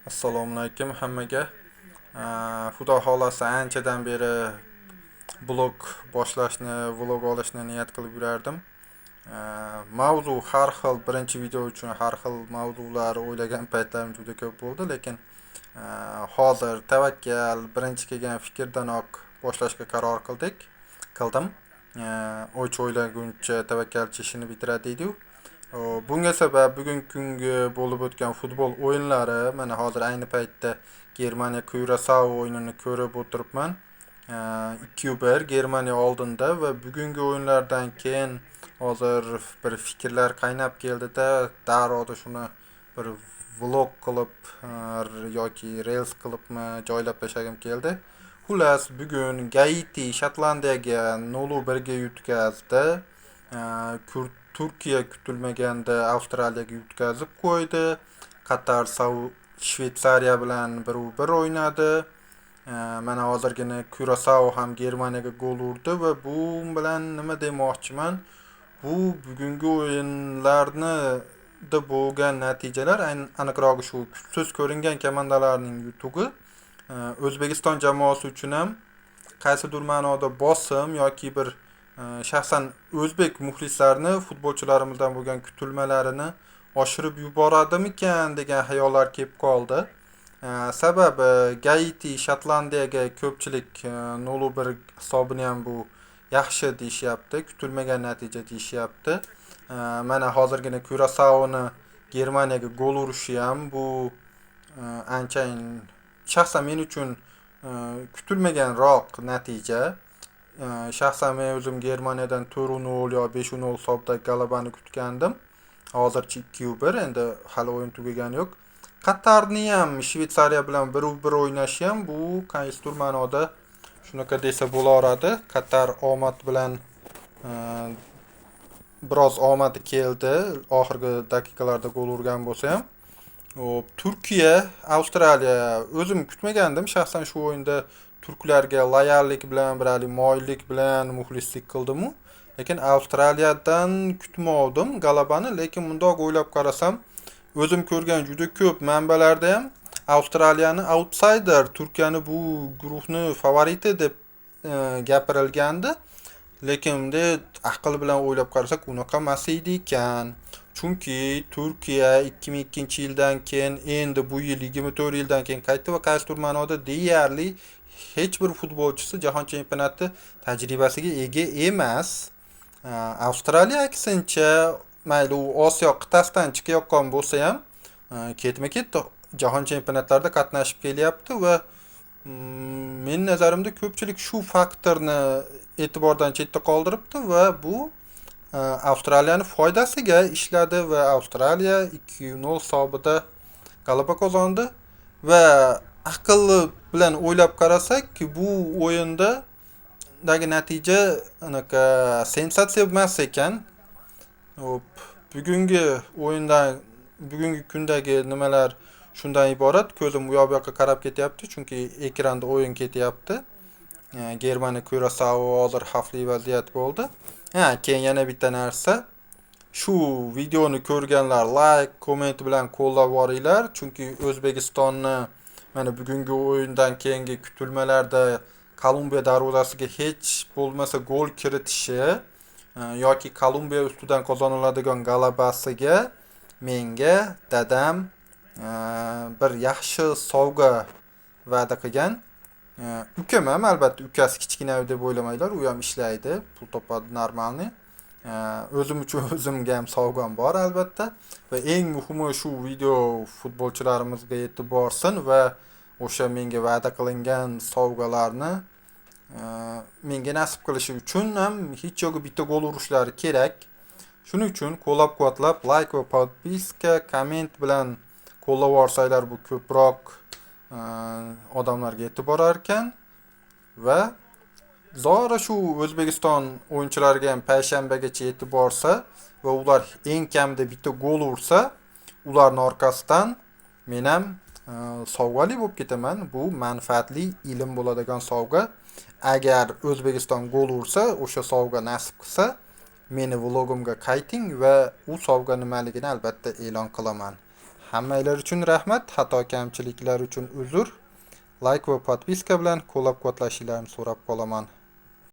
Assalomu alaykum hammaga. Xudo xolasa anchadan beri blog boshlashni, vlog olishni niyat qilib yurardim. Mavzu har xil, birinchi video uchun har xil mavzular o'ylagan paytlarim juda ko'p bo'ldi, lekin hozir tavakkal birinchi kelgan fikrdanoq boshlashga qaror qildim. O'ychi o'ylaguncha tavakkalchi ishini bitiradi deydi-yu. Bunga sabab bugungi kungi bo'lib o'tgan futbol o'yinlari, mana hozir ayni paytda Germaniya Kyurasao o'yinini ko'rib o'tiribman. 2-1 Germaniya oldinda va bugungi o'yinlardan keyin hozir bir fikrlar qaynab keldida, darrov shuni bir vlog qilib yoki reels qilibmi joylab tashlagim keldi. Xullas, bugun Gaiti Shotlandiyaga 0-1 ga yutqazdi. Turkiya kutilmaganda Avstraliyaga yutqazib qo'ydi. Qatar Shvetsariya bilan 1-1 o'ynadi. Mana hozirgina Kyurasao ham Germaniyaga gol urdi va bu bilan nima demoqchiman? Bu bugungi o'yinlarni bo'lgan natijalar, aniqrog'i shu kuchsiz ko'ringan komandalarning yutug'i O'zbekiston jamoasi uchun ham qaysidir ma'noda bosim yoki bir shaxsan o'zbek muxlislarini futbolchilarimizdan bo'lgan kutilmalarini oshirib yuboradimikan degan xayollar kelib qoldi. Sababi Gaiti Shotlandiyaga ko'pchilik 0-1 hisobini ham bu yaxshi deyishyapti, kutilmagan natija deyishyapti. Mana hozirgina Kyurasaoni Germaniyaga gol urishi ham bu anchayin shaxsan men uchun kutilmaganroq natija. Shaxsan men o'zim Germaniyadan 4-0 yo 5-0 hisobida g'alabani kutgandim. Hozircha 2-1, endi hali o'yin tugagani yo'q. Qatarni ham Shvetsariya bilan 1-1 o'ynashi ham bu qaysidir ma'noda shunaqa desa bo'laveradi. Qatar omad bilan biroz omadi keldi, oxirgi daqiqalarda gol urgan bo'lsa ham. Hop, Turkiya, Avstraliya o'zim kutmagandim. Shaxsan shu o'yinda turklarga loyallik bilan, bir hali moyillik bilan muxlislik qildim-u. Lekin Avstraliyadan kutmovdim g'alabani, lekin bundoq o'ylab qarasam, o'zim ko'rgan juda ko'p manbalarda ham Avstraliyani outsider, Turkiyani bu guruhni favoriti deb gapirilgandi. Lekin bunday aql bilan o'ylab qarasak, unaqa emas edi ekan. Chunki Turkiya 2002-yildan keyin endi bu yil 24 yildan keyin qaytdi va qaysidir ma'noda deyarli hech bir futbolchisi jahon chempionati tajribasiga ega emas. Avstraliya aksincha, mayli u Osiyo qit'asidan chiqayotgan bo'lsa ham, ketma-ket jahon chempionatlarida qatnashib kelyapti va meni nazarimda ko'pchilik shu faktorni e'tibordan chetda qoldiribdi va bu Avstraliyani foydasiga ishladi va Avstraliya 2-0 hisobida g'alaba qozondi va aqlli bilan o'ylab qarasak, bu o'yindagi natija anaqa sensatsiya emas ekan. Hop, bugungi o'yindan, bugungi kundagi nimalar shundan iborat. Ko'zim u yoq bu yoqqa qarab ketyapti, chunki ekranda o'yin ketyapti. Germaniya Kyurasao hozir xavfli vaziyat bo'ldi. Ha, keyin yana bitta narsa. Shu videoni ko'rganlar like, komment bilan qo'llab yuboringlar, chunki O'zbekistonni mana bugungi o'yindan keyingi kutilmalarda Kolumbiya darvozasiga hech bo'lmasa gol kiritishi yoki Kolumbiya ustidan qozoniladigan g'alabasiga menga dadam bir yaxshi sovg'a va'da qilgan. Ukam ham albatta, ukasi kichkina deb o'ylamanglar, u ham ishlaydi, pul topadi normalniy. O'zim uchun o'zimga ham sovg'am bor albatta. Va eng muhimi shu video futbolchilarimizga yetib borsin va o'sha menga va'da qilingan sovg'alarni menga nasib qilishi uchun ham hech yo'g'i bitta gol urishlari kerak. Shuning uchun qo'llab-quvvatlab, like va podpiska, komment bilan qo'llab yuborsanglar bu ko'proq odamlarga yetib borar ekan va zora shu O'zbekiston o'yinchilariga ham payshanbagacha yetib borsa va ular eng kamida bitta gol ursa, ularning orqasidan men ham sovg'ali bo'lib ketaman. Bu manfaatli ilm bo'ladigan sovg'a. Agar O'zbekiston gol ursa, o'sha sovg'a nasib qilsa, meni vlogimga qayting va u sovg'a nimaligini albatta e'lon qilaman. Hammanglar uchun rahmat, xato kamchiliklar uchun uzr. Layk va подписка bilan qo'llab-quvvatlashinglarni so'rab qolaman.